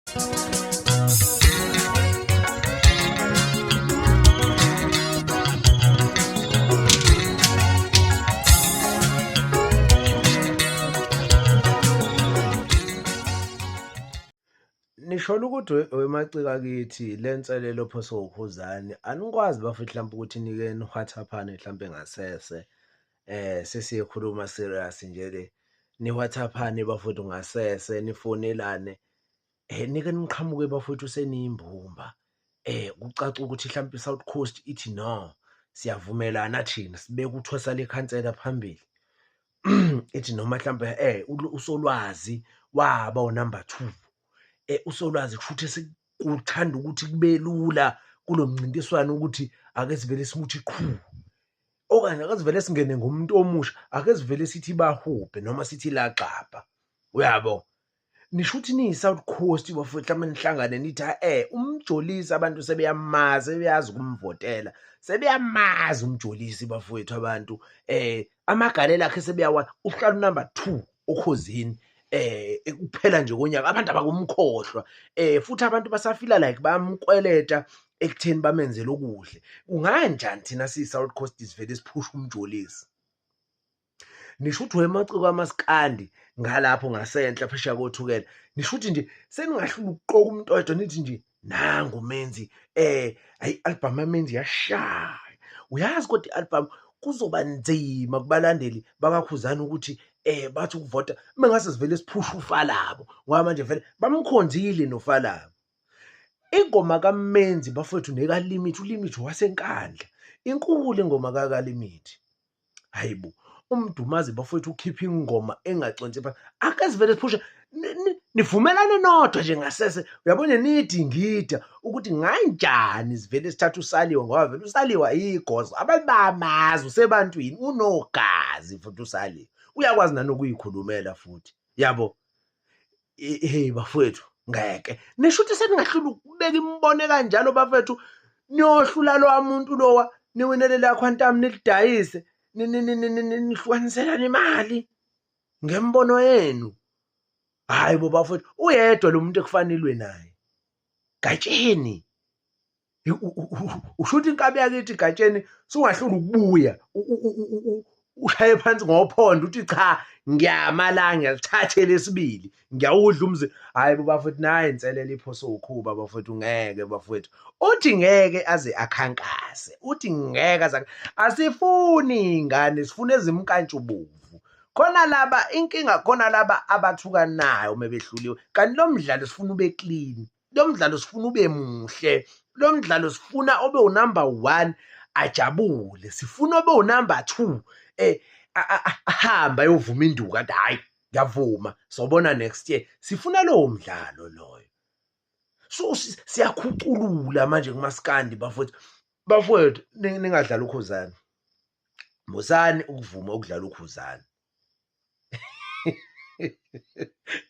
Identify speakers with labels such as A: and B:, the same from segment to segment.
A: Nisholo ukuthi wemacika kithi le nselelo phose uKhuzani anikwazi bafethu hlampe ukuthi nike nihwathaphane hlampe ngasese sesikhuluma serious nje le nihwathaphane bafethu ngasese nifonelane nike niqhamuke bafethu seniyimbumba kucace ukuthi hlampe i-South Coast ithi no siyavumelana thina sibeke uthwasa lekhansela phambili. Ithi noma hlampe uSolwazi waba unamba 2 uSolwazi kushuthi sekuthanda ukuthi kube lula kulo mncintiswano ukuthi ake sivele simuthi qhu okanye ake sivele singene ngomuntu omusha ake sivele sithi bahubhe noma sithi lagxabha uyabo. Nisho ukuthi niyi-South Coast bafowethu mhlawumbe nihlangane nithi uMjolisi abantu sebeyamazi sebeyazi ukumvotela sebeyamazi uMjolisi bafowethu abantu amagalelo akhe sebeyawa uhlala unumber 2 okhozini kuphela nje konyaka abantu abakumkhohlwa futhi abantu basafila like bayamkweleta ekutheni bamenzele okuhle. Kunganjani thina siyi-South Coast sivele siphushe uMjolisi? Nisho ukuthi wemaciko amaskandi ngalapho ngasenhla phesheya koThukela. Nisho ukuthi nje seningahlula ukuqoka umuntu oyedwa nithi nje nangu uMenzi hhayi i-album yaMenzi yashaya. Uyazi kodwa i-album kuzoba nzima kubalandeli bakaKhuzani ukuthi bathi ukuvota uma ngase sivele siphushe uFalabo ngoba manje vele bamkhonzile noFalabo. Ingoma kaMenzi bafowethu nekaLimit, uLimit waseNkandla. Inkulu ingoma kaLimit. Hayi bo, uMdumazi bafowethu ukhipha ingoma engaconsi phansi. Ake sivele siphushe nivumelane nodwa nje ngasese uyabona nidingida ukuthi nganjani sivele sithathe usaliwa ngoba vele usaliwa igozo abantu bamazi usebantwini unogazi futhi usaliwa uyakwazi nanokuyikhulumela futhi yabo. Hey bafowethu ngeke nisho ukuthi seningahlula ukubeka imibono ekanjalo bafethu niyohlula lowa muntu lowa niwinele la quantum nilidayise nihlukaniselane imali ngembono yenu. Hayi bo bafowethu uyedwa lo muntu ekufanelwe naye Gatsheni. Usho ukuthi inkabi yakithi Gatsheni sungahlula ukubuya ushaye phansi ngophondo uthi cha ngiyama la ngiyalithatha elesibili ngiyawudla umzi. Hayi bo bafowethu nayi inselelo iphose ukhuba bafowethu ngeke bafowethu uthi ngeke aze akhankase uthi ngeke aze asifuni ingane sifuna ezimkantshubovu khona laba inkinga khona laba abathukanayo uma behluliwe kanti lo mdlalo sifuna ube clean. Lo mdlalo sifuna ube muhle, lo mdlalo sifuna obe unumber 1 ajabule, sifuna obe unumber 2 ahambe ayovuma induku athi hhayi ngiyavuma sobona next year. Sifuna lowo mdlalo loyo. So siyakhuculula manje kumaskandi bafowethu. Bafowethu ningadlali uKhuzani. Musani ukuvuma ukudlala uKhuzani.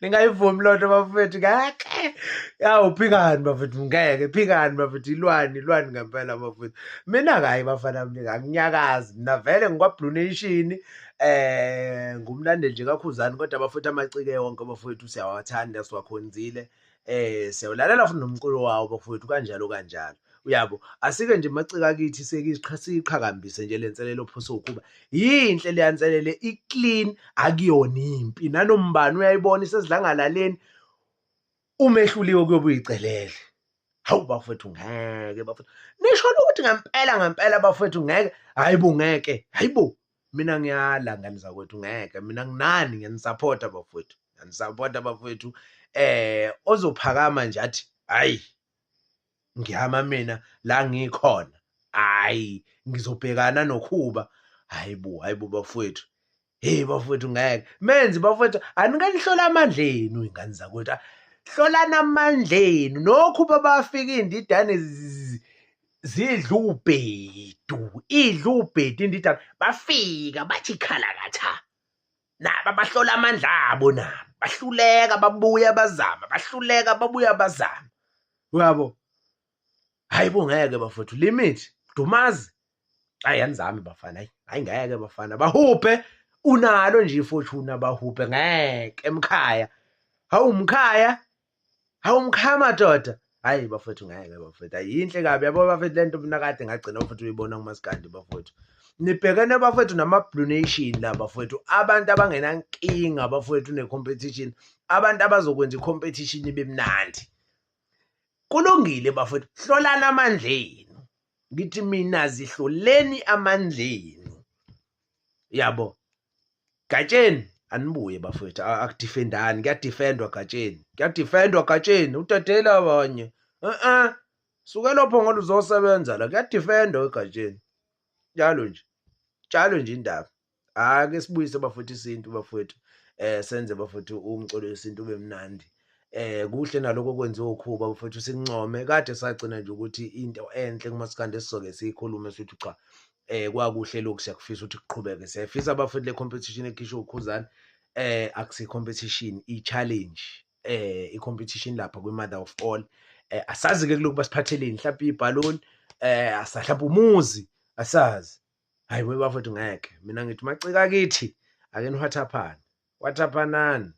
A: Ningayivumi loo nto bafethu ngeke. Yawu phikani bafethu ngeke phikani bafethu ilwani ilwani ngempela bafethu. Mina-ke hhayi bafana mina anginyakazi mina vele ngikwa-Blue Nation ngumlandeli nje kaKhuzani kodwa bafethu amaciko wonke bafethu siyawathanda siwakhonzile. Siyawulalela futhi nomculo wawo bafowethu kanjalo kanjalo. Uyabo? Asike nje macika akithi siyiqhakambise nje le nselelo phose ukuba yinhle leya nselele i-clean akuyona impi nanombani uyayibona isesidlangalaleni uma ehluliwe kuyobe uyicelele. Hawu bafowethu ngeke bafowethu. Nisho ukuthi ngempela ngempela bafowethu ngeke. Hayi bo ngeke. Hayi bo. Mina ngiyala ngane zakwethu ngeke mina nginani ngiyanisapota bafowethu. Ngiyanisapota bafowethu. Ozophakama nje athi hayi ngihama mina la ngikhona. Hayi ngizobhekana noKhuba. Hayi bo hayi bo bafowethu. Hey bafowethu ngeke. Menzi bafowethu anikanihlola amandla enu ingane zakwethu. Hlolana amandla enu. Nokhuba bafika indidane zidla ubhedu. Idla ubhedu indidane. Bafika bathi khalakatha. Nabo abahlola amandla abo nabo. Bahluleka babuya bazama, bahluleka babuya bazama. Uyabo? Hayi bo ngeke bafowethu limit Dumazi. Hayi anizame bafana hayi hayi ngeke bafana bahubhe unalo nje ifortune bahubhe ngeke emkhaya. Hawu mkhaya. Hawu mkhaya madoda. Hayi bafowethu ngeke bafowethu. Ayinhle kabi yabo bafethu lento mina kade ngagcina bafethu uyibona kumaskandi bafowethu. Nibhekene bafethu nama-Blue Nation la bafowethu, abantu abangenankinga bafowethu ne-competition, abantu abazokwenza i-competition ibe mnandi. Kulungile bafowethu, hlolani amandla enu. Ngithi mina zihloleni amandla enu. Yabo. Gatsheni anibuye bafowethu, akudifendani, kuyadifendwa Gatsheni. Kuyadifendwa Gatsheni, udedela abanye. Eh Sukela oPhongolo uzosebenza la, kuyadifendwa eGatsheni. Njalo nje. Njalo nje indaba. Ake sibuyise bafowethu isintu bafowethu. Senze bafowethu umculo wesintu ube mnandi. Kuhle naloko okwenziwa uKhuba bafowethu sikuncome. Kade sagcina nje ukuthi into enhle kumaskandi esizoke siyikhulume sithi cha kwakuhle lokhu siyakufisa ukuthi kuqhubeke. Siyayifisa bafowethu le competition ekhishwe uKhuzani akusi competition i-challenge i-competition lapha kwi-mother of all. Asazi ke kulokhu basiphatheleni mhlawumbe ibhaloni asahlapha umuzi asazi. Hayi we bafowethu ngeke mina ngithi macika kithi ake niwhatsappane whatsappanani.